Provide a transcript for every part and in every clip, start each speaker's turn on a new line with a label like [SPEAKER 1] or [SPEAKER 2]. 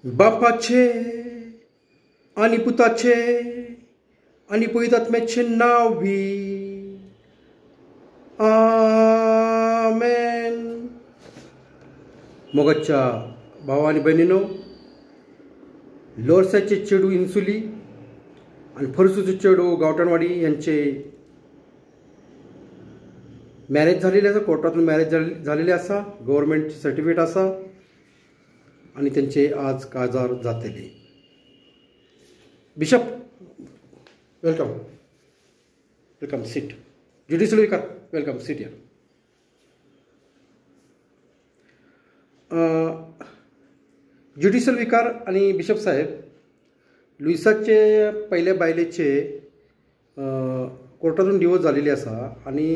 [SPEAKER 1] बापाचे आनी पुताचे आनी पवित्र आत्म्याचे नांवी आमेन। मोगाच्या भाव आनी भयणीनो, लोरसाचे चेडू इन्सुली आनी फरसूचे चेडू गावठाणवाडी यांचे मॅरेज झालेले आसा, कोर्टातून मॅरेज झालेले आसा, गव्हर्मेंट सर्टिफिकेट आसा आनी तेंचे आज काजार जातले। Bishop welcome, welcome sit. Judicial vicar welcome sit here. Judicial vicar आनी बिशप साहेब, लुईसाचे पयले बायलेचे कोर्टातून डिवोर्स झालेली आसा आनी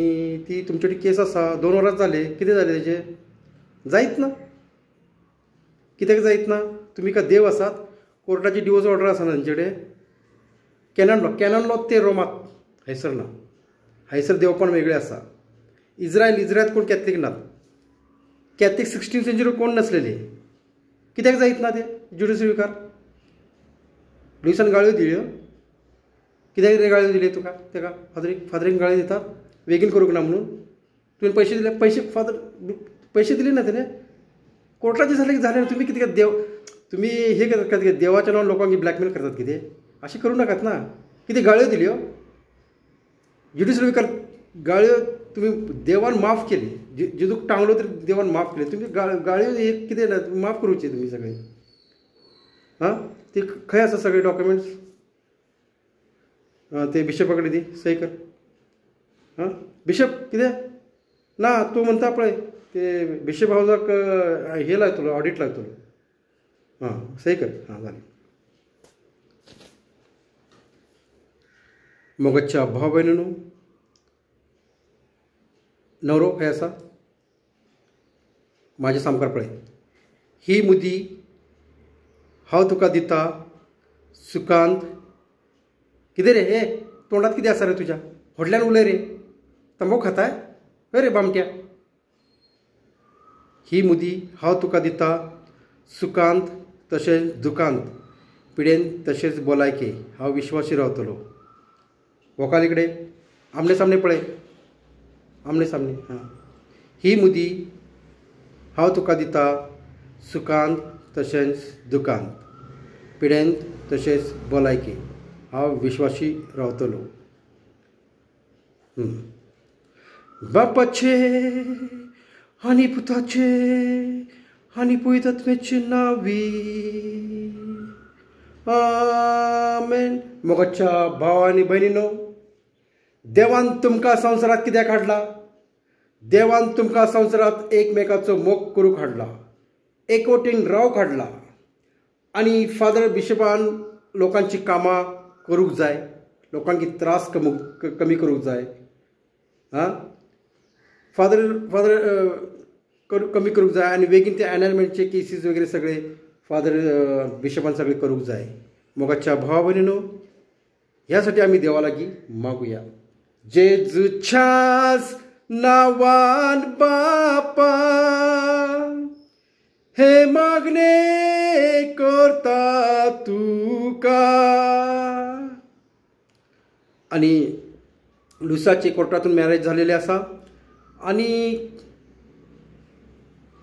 [SPEAKER 1] ती तुमचे कडेन केस आसा, 2 वरां जाले, कितें जालें तेजें? जायत ना. कित्याक जायत ना? तुमी का देव आसात? कोर्टाची डिवोर्स ऑर्डर आसा ना तेंचे कडेन? कॅनन लॉ, कॅनन लॉ ते रोमात, हयसर ना, हयसर देवपण वेगळें आसा. इज्रायल, इज्रायल कोण कॅथलीक नात, कॅथलीक 16th century कोण नासलेले. कित्याक जायत ना ते ज्युडिशियल विकार? लुईसान गाळ्यो दिल्यो, कित्याक रे गाळ्यो दिल्यो तुका? तेका फादरीक, फादरीक गाळ्यो दितात बेगीन करूंक ना म्हणून. तुवें पयशे दिले, पयशे फादर पयशे दिले ना तेणे? कोर्टाचे जालें जालें. तुमी कितें देव, तुमी हे करतात कितें? देवाच्या नांवान लोकांक ब्लॅकमेल करतात कितें? अशें करूं नाकात ना. कितें गाळ्यो दिल्यो ज्युडिशियल विकार? गाळ्यो तुमी देवान माफ केली, जेजूक टांगलो तरी देवान माफ केले. तुमी गाळ्यो हे कितें ना, माफ करूचे तुमी सगळे. आं, ते खंय आसा सगळे डॉक्युमेंट्स? ते बिशपा कडेन दी, सही कर. आं बिशप कितें ना तूं म्हणटा पळय ते बिशप हावजाक हे लायतलो, ऑडीट लायतलो. आं सही कर. आं जालें. मोगाच्या भाव भयणीनो, नवरो खंय आसा? म्हाजे सामकार पळय. ही मुदी हांव तुका दिता सुकांत. कितें रे हे तोंडात कितें आसा रे तुज्या? व्हडल्यान उलय रे, तंबाखू खाताय हय रे बामट्या? ही मुदी हांव तुका दिता सुकांत तशेंच दुकांत, पिडेन तशेंच भलायके, हांव विश्वासी रावतलो. वोकाल इकडे आमने सामने पळय, आमने सामने. हां, ही मुदी हांव तुका दिता सुकांत तशेंच दुकांत, पिडेन तशेंच भलायके, हांव विश्वासी रावतलो. बापाचे आनी पुताचे आनी पवित्र आत्म्याचे नांवी आमेन. मोगाच्या भाव आनी भयणीनो, देवान तुमकां संवसारांत कित्याक हाडला? देवान तुमकां संवसारांत एकमेकाचो मोग करूंक हाडला, एकवटीन रावंक हाडला आनी फादर बिशपान लोकांची कामां करूंक जाय, लोकांक त्रास कमी करूंक जाय. आं, फादर फादर कमी करूंक जाय आनी बेगीन ते एनलमेंटचे केसीस वगैरे सगळे फादर बिशपान सगळे करूंक जाय. मोगाच्या भावा भयणीनो, ह्यासाठी आमी देवा लागीं मागुया. जेजूच्याच नांवान बापा हे मागणे करता तुका. आनी लुसाचे कोर्टातून मॅरेज झालेले आसा आनी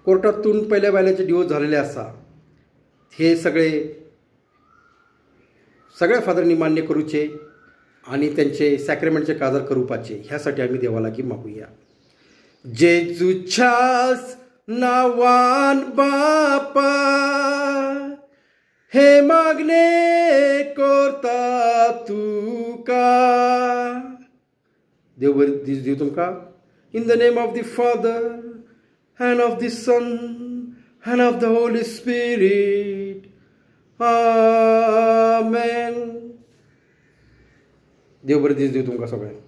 [SPEAKER 1] कोर्टातून पयल्या बायलेचे डिवोर्स झालेले आसा. हे सगळे सगळ्या फादरांनी मान्य करूचे आनी त्यांचे सॅक्रेमेंटचे काजार करूपाचे. ह्यासाठी आमी देवा लागीं मागुया. जेजूच्याच नांवान बापा हे मागणे करता तुका. देव बरें दीस दिवं तुमकां. In the name of the Father and of the Son and of the Holy Spirit. Amen. देव बरें दीस दिवं तुमकां सगळ्यांक.